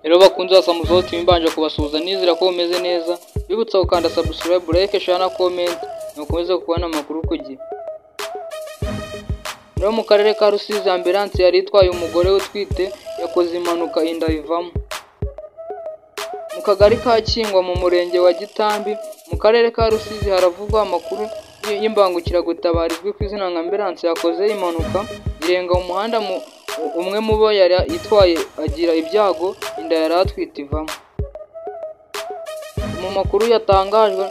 Rero bakunze ba Samuzo TV, mbanje kubasuhuza nizera ko bumeze neza, bibutsa gukanda subscribe, like, share na comment, mukomeze kubona amakuru ku gihe. Rero mu karere ka Rusizi, ambulance yari itwaye umugore utwite yakoze impanuka, inda ivamo. Mu kagari ka Kingwa, mu murenge wa Gitambi, mu karere ka Rusizi, haravugwa amakuru y'imbangukiragutabara izwi ku izina nka ambulance yakoze impanuka irenga mu muhanda, umwe mu bo yari itwaye agira ibyago, inda yari atwite ivamo. Mu makuru yatangajwe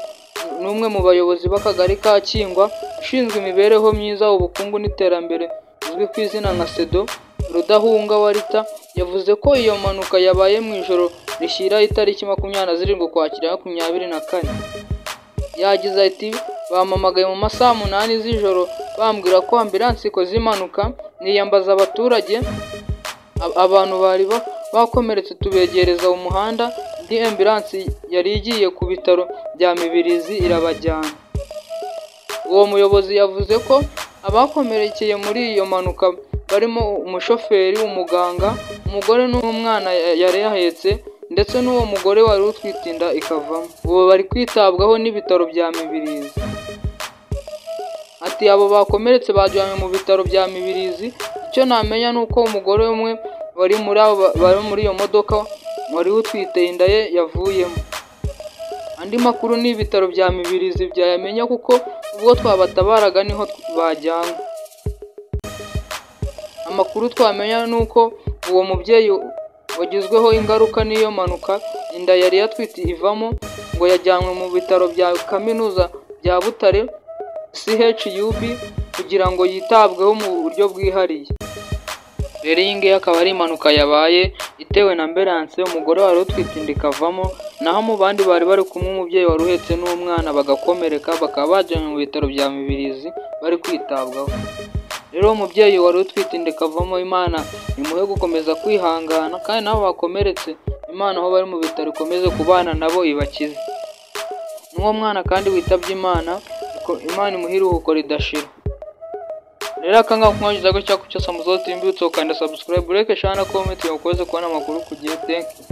n'umwe mu bayobozi b'akagari ka Kingwa ushinzwe imibereho myiza, ubukungu n'iterambere, uzwi ku izina nka Sedo Rudahunga Warita, yavuze ko iyo mpanuka yabaye mu ijoro rishyira itariki 27 Ukwakira 24. Yagize ati: "Bampamagaye mu masaha 8 z'ijoro bambwira ko ambulance ikoze impanuka, niyambaza abaturage, abantu bari bakomeretse tubegereza umuhanda, indi ambulance yari igiye ku bitaro bya Mibirizi irabajyana." Uwo muyobozi yavuze ko abakomerekeye muri iyo mpanuka barimo umushoferi, umuganga, umugore n'umwana yari ahetse, ndetse n'uwo mugore wari utwite inda ikavamo. Ubu bari kwitabwaho n'ibitaro bya Mibirizi. Ati: "Abo bakomeretse bajyanywe mu bitaro bya Mibirizi. Icyo namenya ni uko umugore umwe wari muri abo bari muri iyo modoka wari utwite inda ye yavuyemo. Andi makuru ni ibitaro bya Mibirizi byayamenya, kuko ubwo twabatabaraga niho bajyanywe. Amakuru twamenya ni uko uwo mubyeyi wagizweho ingaruka n'iyo mpanuka, inda yari atwite ivamo, ngo yajyanywe mu bitaro bya kaminuza bya Butare CHUB kugira ngo yitabweho mu buryo bwihariye." Rero iyi ngiyi akaba ari impanuka yabaye itewe na ambulance, umugore wari utwite inda ikavamo, naho mu bandi bari bari kumwe, umubyeyi wari uhetse n'umwana bagakomereka, bakaba bajyanywe mu bitaro bya Mibirizi bari kwitabwaho. Rero uwo mubyeyi wari utwite inda ikavamo, Imana imuhe gukomeza kwihangana, kandi nabo bakomeretse, Imana aho bari mu bitaro ikomeze kubana nabo ibakize. N'uwo mwana kandi witabye Imana, Imana imuhe iruhuko ridashira. Rero aka ngaka kumwanyuza gutya ku cyo Samuzo TV, mbibutsa gukanda subscribe, like, share na comment, ukomeze kubona amakuru ku gihe. Thank you.